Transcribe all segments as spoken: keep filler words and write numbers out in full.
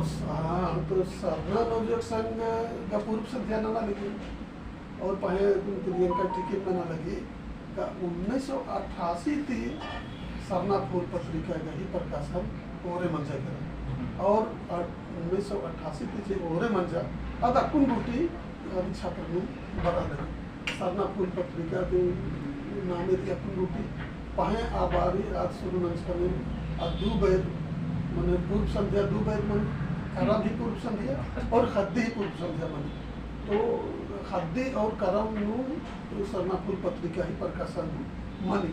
हाँ, तो सरना नवयुवक संघ का पूर्व संध्या नना लगी और पहें प्रियंका टिकिन नना लगी का उन्नीस सौ अट्ठासी ती सरना फूल पत्रिका का ही प्रकाशन ओरे मंजा केरा। हम्म। और अ-, उन्नीस सौ अट्ठासी ती जे ओरे मंजा, अद अक्कुन गूटी अद छात्र नू बरआ लगी। सरना फूल पत्रिका ती नामे ती अक्कुन गूटी पहें आ बारी आद शुरू नंजकन आ दू बैर, मने पूर्व संध्या दू बैर मनी, करम ही पूर्व संध्या और ख़द्दी ही पूर्व संध्या मनी। तो ख़द्दी और करम नू सरना फूल पत्रिका ही प्रकाशन नू मनी।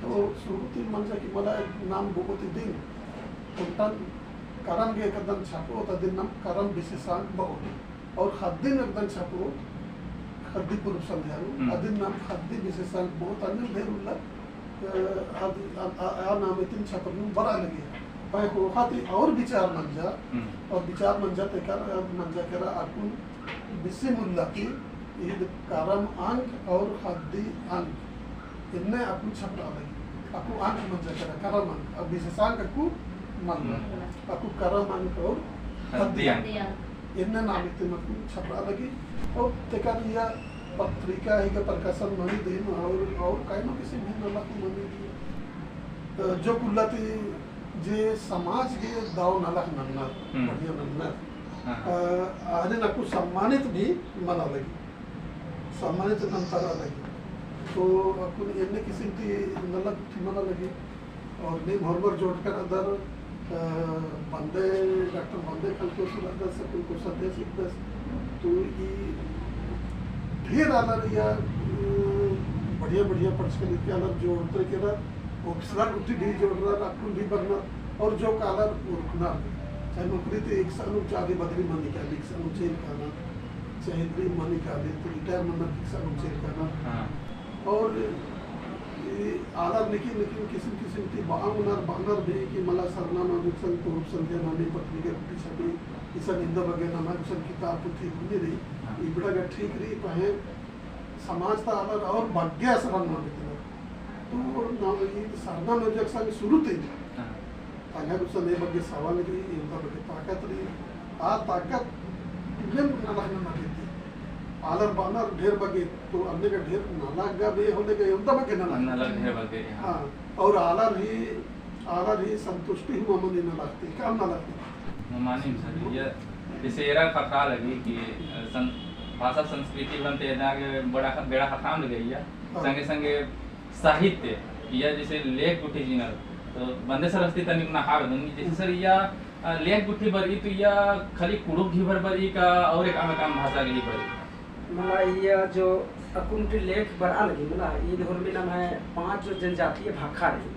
तो शुरू ती मंजा कि मला नाम बओत इदिन, ओन्टन करम गे एकदम छपओत, अदिन नाम करम विशेषांक बओत। और ख़द्दिन एकदम छपओत, ख़द्दी पूर्व संध्या नू, हम्म। अदिन नाम ख़द्दी विशेषांक बओत, अन्नेम ढेर उल्ला, अ, अद-, अ, अ, आ नामे तिन छात्र नू बरआ लगी। पहें ख़ोख़ा ती और विचार मंजा, हम्म। और विचार मंजा तेकर, अ, मंजा केरा अक्कुन बिसिम उल्ला की ईद करम अंक और ख़द्दी अंक एन्ने अक्कु छपरआ लगी। अक्कु अंक मंजा केरा, करम अंक, अब विशेषांक अक्कु मल्ला। हम्म। अक्कु करम अंक और ख़द्दी अंक। ख़द्दी अंक। एन्ने नामे ती अक्कु छपरआ लगी। और तेकर इया पत्रिका ही का प्रकाशन मनी दिम और, और कायनो किसिम ही नलख मनी दिम। अ, जो कुल्ला ती जे समाज गे दव नलख नन्नर, हम्म। बढ़िया नन्नर। हाँ, हाँ। अ, आरिन अक्कु सम्मानित भी मना लगी। सम्मानित नंतरआ लगी। तो अक्कुन एन्ने किसिम ती नलख ती मना लगी। और नीम होरमर जोड़कर अदर, अ, बंदे, डॉक्टर बंदे खलकोस अदर से कुल कोस अदर से दस। तो ई ढेर आलर या, अ, बढ़िया, बढ़िया पढ़चका लिखचका आलर जोड़ते केरा, ओक्सरा गुट्ठी भी जोड़रर, अक्कुन भी बरनर, और जो कालर उरखनर, चाहे नौकरी ती एकसन नू चाली बदली मनी काली, एकसन नू चेल काना, चाहे इन्द्री मनी काली, तो रिटायर मनर एकसन नू चेल काना। हाँ। और ई आलर निकिन निकिन किसिम किसिम ती बआ ओनर बअनर भी कि मला सरना नवयुवक संघ पूर्व संध्या नामे पत्रिका गुट्ठी छपी, इसन इवंदा बग्गे नमा गुसन किताब पुथी भूमि रई, हाँ। इबड़ा गा ठीक रई, पहें समाज ता आलर और बग्गे असर नना बेद्दनर। तो ना, ई सरना नवयुवक संघ शुरू ती हाँ। तंग्है गुसन ए बग्गे सवाल रई, इवंदा बग्गे ताकत रई। आ ताकत तुलेम नलख नना बेद्दी। आलर बअनर ढेर बग्गे, तो अन्ने का ढेर नलख गा बे होले गा इवंदा बग्गे नलख। नलख ढेर बग्गे, हाँ। हाँ, और आलर ही, आलर ही संतुष्टि हूँ मनी नलख ती, काम नलख ती। मानिम सर, ये जैसे एरा ख़क्खरआ लगी कि, अ, सं-, भाषा संस्कृति बंते एदा गे बड़ा ख-, बेड़ा ख़क्खरआ लगी या। हाँ। संगे संगे साहित्य, या जैसे लेख गुट्ठी चिअनर, तो बंदे सर हस्ती तनिक नखा बेद्दन, जैसे सर या, अ, लेख गुट्ठी बरई तो या खाली कुँड़ुख़ गही भर बरई का और एकअम एकअम भाषा गही बरई? मला या जो अक्कुन ती लेख बरआ लगी, मला ईद होरमी नम्है पाँच जो जनजातीय भाखा रई,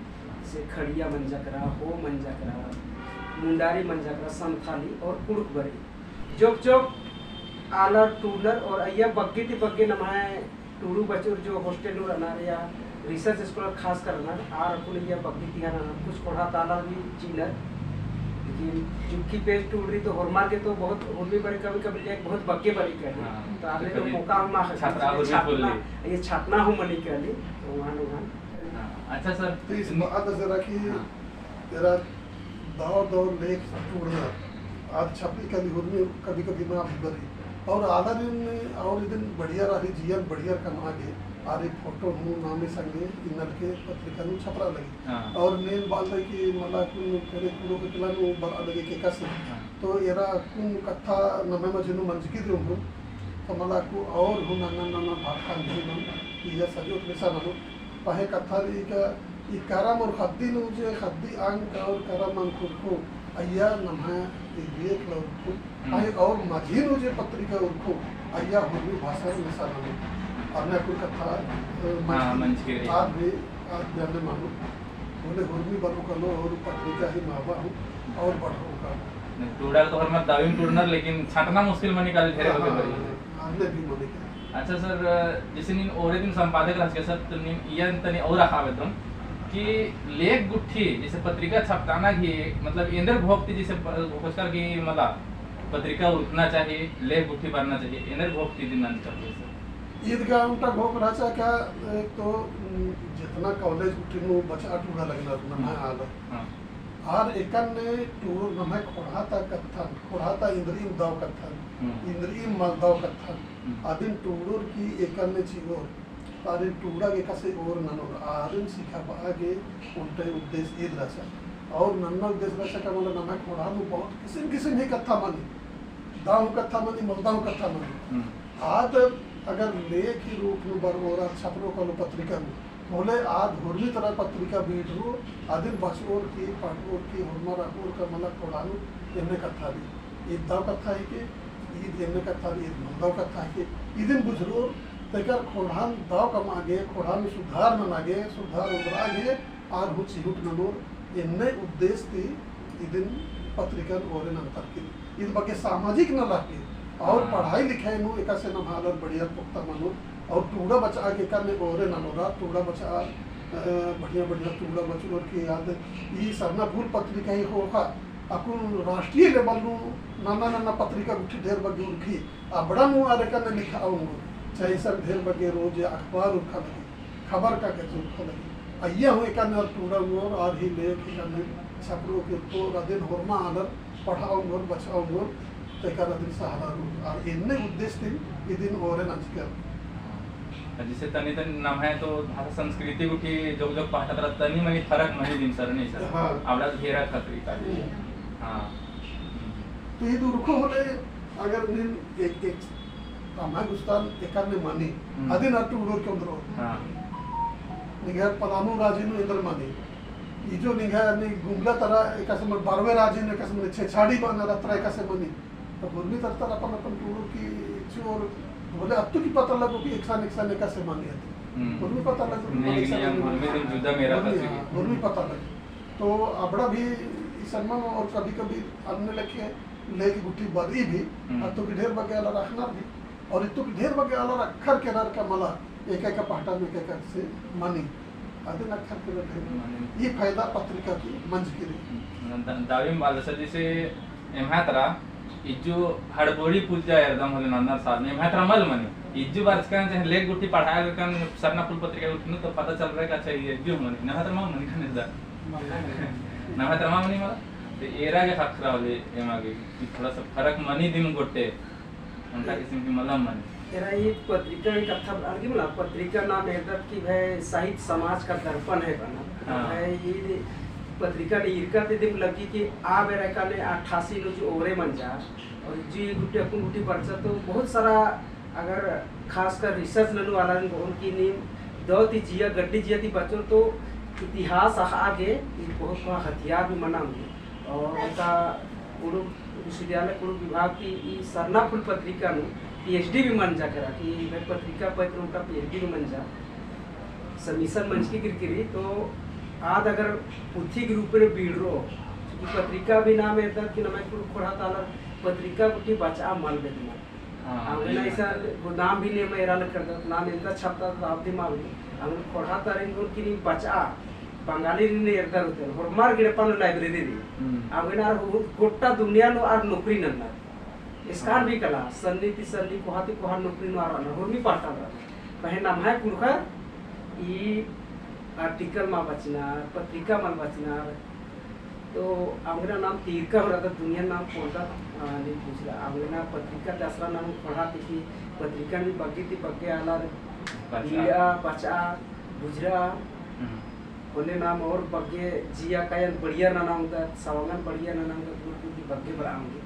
जैसे खड़िया मंजा केरा, हो मंजा केरा, मुंडारी मंजा केरा, संथाली और कुँड़ुख़ बरई। जोक जोक आलर टूड़नर और अइय्या बग्गे ती बग्गे नम्है टूड़ू बचुर जो hostel नू रअनर या research scholar खास कर रअनर, आर अक्कुन अइय्या बग्गे ती रअनर, कुछ कोड़हा ता आलर भी चिअनर। लेकिन चुटकी पेज टूड़री तो होरमर गे तो बहुत, होरमी बरई कभी कभी लेख बहुत बग्गे बरई काली। हाँ, तो आलर तो कभी मौका हूँ मा ख़क्खरई, छात्रा हूँ छातना, बोली। ये छातना हूँ मनी काली, तो वहाँ, वहाँ। हाँ, अच्छा सर। तो इस बात से रखी हाँ। एरा दव दव लेख टूड़नर, आद छपी काली होरमी कभी कभी मा भी बरई। और आलरिन, और इदिन बढ़िया रही जियन बढ़िया कमआ गे, आर ई फोटो हूँ नामे संगे इन्नर के पत्रिका नू छपरआ लगी। हाँ। और नीम बअदय कि मला कुन फेरे कुँड़ुख़ एकला नू बरआ लगी के कस। हाँ। तो एरा कुन कत्था नम्है मझी नू मंजकी दिम हूँ, तो मला कु और हूँ नन्ना नन्ना भाखा नू नम, इया सजोत लेसा ननो, पहें कत्था रई का ई करम और ख़द्दी नू जे ख़द्दी अंक और करम अंक उरखो, अइय्या नम्है ई लेख ला उरखो, हम्म। आई और मझी नू जे पत्रिका उरखो, अइय्या होरमी भाषा नू लेसा ननो। अन्ने कुल कत्था, अ, हाँ, मंजकी मंजकी रई। आद भी, आद जाने मानो। होले होरमी बरओ कालो और पत्रिका ही माबा हूँ और बढ़ओ कालो। नहीं, टूड़र तो होरमर दविम टूड़नर, लेकिन छाटना मुश्किल मनी काली ढेरे हाँ, बग्गे हाँ, बरई। हाँ, अन्ने भी मनी काली। अच्छा सर, जैसे नीन ओरे दिम संपादक रहचका सर, तो नीन इय्या तनी और अख़आ बेद्दम कि लेख गुट्ठी, जैसे पत्रिका छपताना गही, मतलब एन्देर भोग ती जैसे प-, होचकर कि मतलब पत्रिका उरखना चाहिए, लेख गुट्ठी बरना चाहिए, एन्देर भोग ती दिम नंजकर सर? ईद गा ओन्टा भोग रहचा का, एक तो, उम, जेतना college गुट्ठी नू बचआ टूड़ा लगनर, नम्है हाँ। आलर। हाँ। आर एकन्ने टूड़ोर नम्है ख़ोंड़हा ता कत्थन, ख़ोंड़हा ता इन्द्रिइम दव कत्थन, हम्म। इन्द्रिइम मल दव कत्थन। हम्म। अदिन टूड़ोर की एकन्ने चिओर, आरिन टूड़ा गे एकासे ओर ननोर, आरिन सिखाबआ गे ओन्टे उद्देश्य ईद रहचा। और नन्ना उद्देश्य रहचा का मतलब नम्है ख़ोंड़हा नू बहुत किसिम किसिम ही कत्था मनी। दव कत्था मनी, मल दव कत्था मनी। हम्म। आद अगर लेख ही रूप नू बरओर छपरओ कालो पत्रिका नू, होले आद होरमी तरा पत्रिका बीड़रओ, अदिन बचओर की, पढ़ओर की, होरमर अख़ओर का मला ख़ोंड़हा नू एन्ने कत्था रई, ईद दव कत्था हिके, ईद एन्ने कत्था रई, ईद मल दव कत्था हिके, इदिन बुझरओर, तेकर ख़ोंड़हन दव कमआ गे, ख़ोंड़हा नू सुधार नना गे, सुधार ओन्दरआ गे, आर हूँ चिहुट ननोर एन्ने उद्देश्य ती इदिन पत्रिकन ओरे नन्तर की। इद बग्गे सामाजिक नलख की और हाँ। पढ़ाई लिखाई नू एकासे नम्है आलर बढ़िया पोक्ता मनोर और टूड़ा बचआ गे एकाने ओरे ननोरा, टूड़ा बचआ, अ, बढ़िया बढ़िया टूड़ा बचओर की आद ई सरना फूल पत्रिका ही ख़ोख़ा अक्कुन राष्ट्रीय level नू नन्ना नन्ना पत्रिका गुट्ठी ढेर बग्गे उरखी, अबड़ा नू आर एकाने लिखआ ओंगोर, चाहे इसन ढेर बग्गे रोज अखबार उरखा लगी। खबर कागज उरखा लगी। अइय्या हूँ एकाने आर टूड़ा ओंगोर, आर ही लेख एकाने छपरओ की तो अदिन होरमा आलर पढ़आ ओंगोर, बचआ ओंगोर, तेकर अदिन सहारा रओर। आर एन्ने उद्देश्य ती इदिन ओरे नंजकर। हाँ। जैसे तनी तनी नम्है तो भाषा संस्कृति गुट्ठी जोक जोक पहटा तरा तनी मनी फरक मनी दिम सरनी सर। हाँ। अबड़ा तो घेरा खतरी का। हम्म। हाँ। तो ईद उरखो होले अगर नीन एक, एक तम्है गुस्तान एकाने मनी, हम्म। अदिन आर टूड़ोर की ओन्दरओर। हाँ। निंग्है पलामू राजी नू एन्देर मनी। ई जो निंग्है नी गुमला तरा एकासे मनी, बरवे राजी नू एकासे मनी, छेछाड़ी बअनर तरा एकासे मनी। तो होरमी तरा तरा अपन अपन टूड़ोर की चिओर होले अत्तु की पता लगो कि एकसन एकसन एकासे मनी अदी। हम्म। होरमी पता लगो कि नहीं, एकसन नहीं, मनी। होरमी तो जुदा मेरा होरमी, था हाँ, होरमी पता लगो। तो अबड़ा भी इसन मनो और कभी कभी अन्ने लेखे लेख गुट्ठी बरई भी, हम्म। अत्तु की ढेर बग्गे आलर अख़नर भी, और इत्तु की ढेर बग्गे आलर अख़र केरर का मला, एका एका पहटा नू एका एका से मनी, अदिन अख़र केरर ढेर। मनी। ई फायदा पत्रिका की मंजकी रई। हम्म। द-, दाविम बालसा जैसे एम्है तरा, इज्जु हड़बोड़ी पूजा एरदम होले नन्नर साल में, एम्है तरा मल मनी। इज्जु बाचकन चाहे लेख गुट्ठी पढ़ाय लगकन सरना फूल पत्रिका गुट्ठी नू तो पता चलरआ का अच्छा इज्जु मनी, नम्है तरा मल मनी ख़ने दा। नम्है तरा मल मनी मला। तो एरा गे ख़क्खरा होले एमा गे कि थोड़ा सा फरक मनी दिम गोट्टे, ओन्टा किसिम की मला मनी। एरा ई पत्रिका ही कत्था बअर की मला, पत्रिका नाम एरदत कि भई साहित्य समाज का दर्पण है बअना। हाँ। भई ई पत्रिका ने ईरका ती दिम लग्गी कि आ बेरा एकाने अट्ठासी नू जो ओरे मंजा, और जो ई गुट्ठी अक्कुन गुट्ठी बरचा तो बहुत सारा अगर खासकर research ननू वाला ने बओन कि नीम दव ती जिया, गड्डी जिया ती बचोर तो इतिहास अख़आ गे ई बहुत बड़ा हथियार भी मना ओंगी। और ओन्टा कुँड़ुख़ विश्वविद्यालय कुँड़ुख़ विभाग ती ई सरना फूल पत्रिका नू PhD भी मंजा केरा कि ई पत्रिका पत्र ओन्टा PhD भी मंजा। Submission मंजकी किरकिरी तो आद अगर पुथी के रूप में बीड़रओ, चूँकि पत्रिका भी नाम एरदत कि नम्है कुँड़ुख़ ख़ोंड़हा ता आलर पत्रिका गुट्ठी बचआ मल बेद्दनर। हाँ, अवंगे ना इसन नाम भी नेम एरा लग करदत, नाम एन्देर छपता तो आप दिम आबरी। अवंगे ख़ोंड़हा तारिन गुन किनी बचआ, बंगाली रिन एरदर होते, होरमर गे एड़पा नू library रई। हम्म। अवंगे ना आर हु-, गोट्टा दुनिया नू आर नौकरी नन्नर। स्कान हाँ। भी कला, सन्नी ती सन्नी, कोहा ती कोहा नौकरी नू आर रअनर, होरमी पहटा रअनर। पहें नम्है कुँड़ुख़र ई article मल बचनर, पत्रिका मल बचनर, तो अवंगे ना नाम तीरका हो रहा था, दुनिया नाम पोल्लदत, आ, नीम पूछरा। अवंगे ना पत्रिका ती असरा नाम ख़ोंड़हा ती की पत्रिका नी बग्गे ती बग्गे आलर बचआ। बीड़ा, बचआ, बुझरा। हम्म। होले नाम और बग्गे जिया कायन बढ़िया नना ओंगदत, सवंगन बढ़िया नना ओंगदत, गुर गुर ती बग्गे बरआ ओंगी।